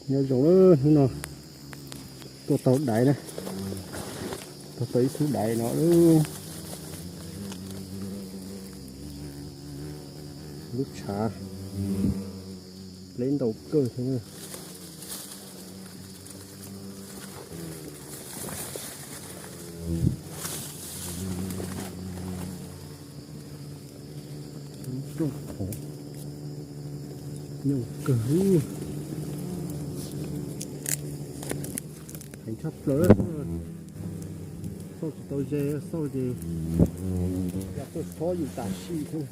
Nyob zoo, hnub no tuaj tau daiv na, tuaj tau ib xub daiv no. Lub tshav pleb ntau kawg thiab. Rooj qhov nyooj kawg, heev tshaj plaws. Xauj tsis tau ze, xauj ces ya tuaj chob yus tam sim thiab.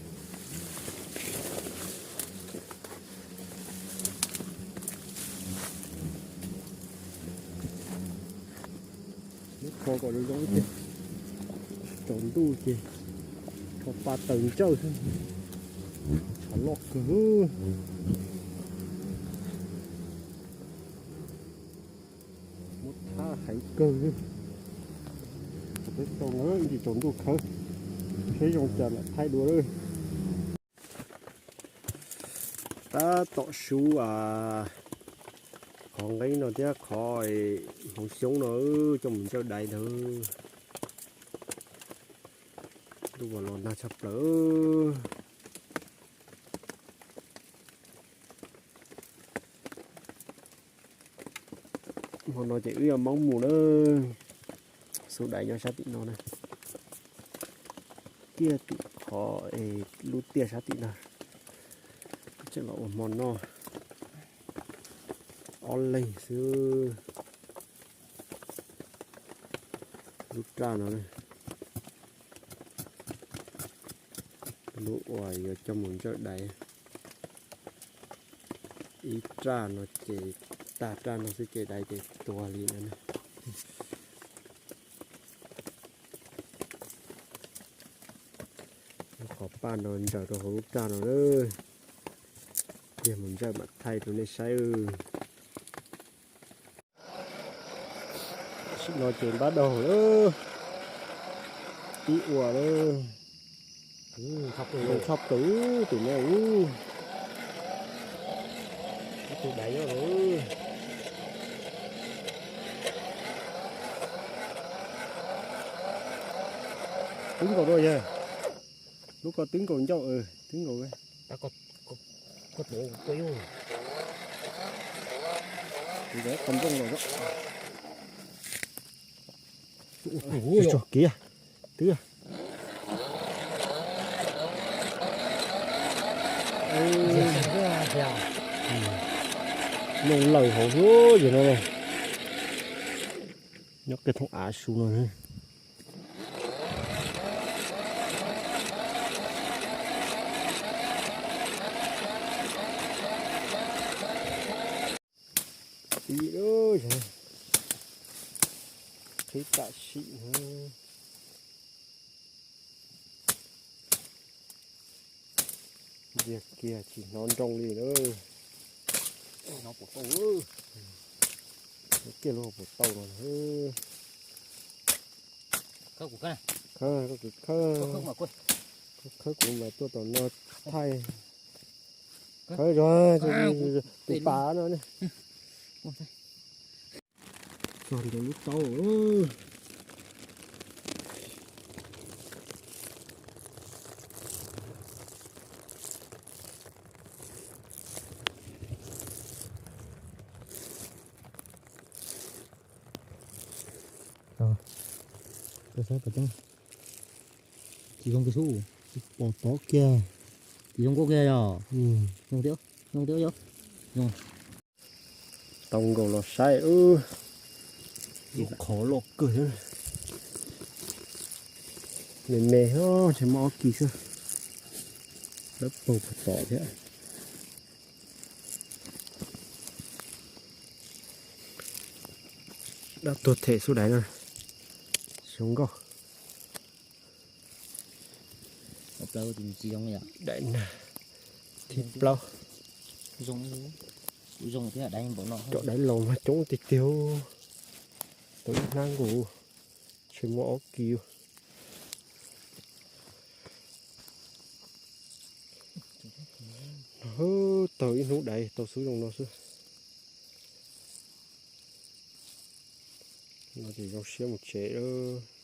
Muab kho kom zoo zoo thiab, tsaus ntuj ces kho pa taws ntsawj xwb, tshav loj kawg. Muab thab heev kawg. Peb tau ntsis tsaus ntuj khawb, seb zoo cas mam thaij dua lawm. Tab tom sub qhov nqeeb no thiab qhov hmoov xyoob no coj mus ntsawj daiv ntag. Ntuj los nag tshaj plaws. Hmo no ces wb yuav moob mus na. Xub daiv nyob sab tim no na. Tiaj tim qhov, lub tiaj sab tim no. Tseem los ua hmo noj ob leeg xwb. Lub raj no, lub uas yuav coj mus ntsawj daiv. Ib raj no ces tag raj no xwb ces daiv ces tuag li no. Qhov paj no ntsaws rau hauv lub raj no lawm. Yog mus ntsawj mam thaij rau nej saib. Tam sim no ces npab daug lawm, tib ua lawm. Zoo tshaj plaws tim no. Ib tug daiv nyob lawm. Twb nkaus dua yawg. Lub ko twb nkaus ncauj, twb nkaus. Ntawd qhov nplooj los. Tso kiag twb. Nyooj lawm hauv hub yog no, nyob kiag thoob av su no. Qhib tam sim no. Ntiag kiag tsis hnov nroo li lawm. Kiag lub hauv paus tau no. Khawb, khawb, khawb kuv mas tuaj tom no thaij. Khawb zog tus pas no ne. Txog ntawm lub taub. Tsis zoo kiag xwb, pos tod kiag. Tsis zoo kiag yog. Zoo thiab, zoo thiab yog. Tau nkaus los saib. Lub qhov loj kawg. Me me, ntshe muaj ob kis xwb. Lawv paug pos tod thiab. Dab tuag them xub daiv no. Zoo nkauj. Daiv nag thib plaub. Cov daiv laus mas coob tiag tiag. Tau ib hnab nkaus, ntshe muaj ob kis. Tau ib hnub daiv tau xub zoo no xwb. Ces zoo siab mus tsev lawm.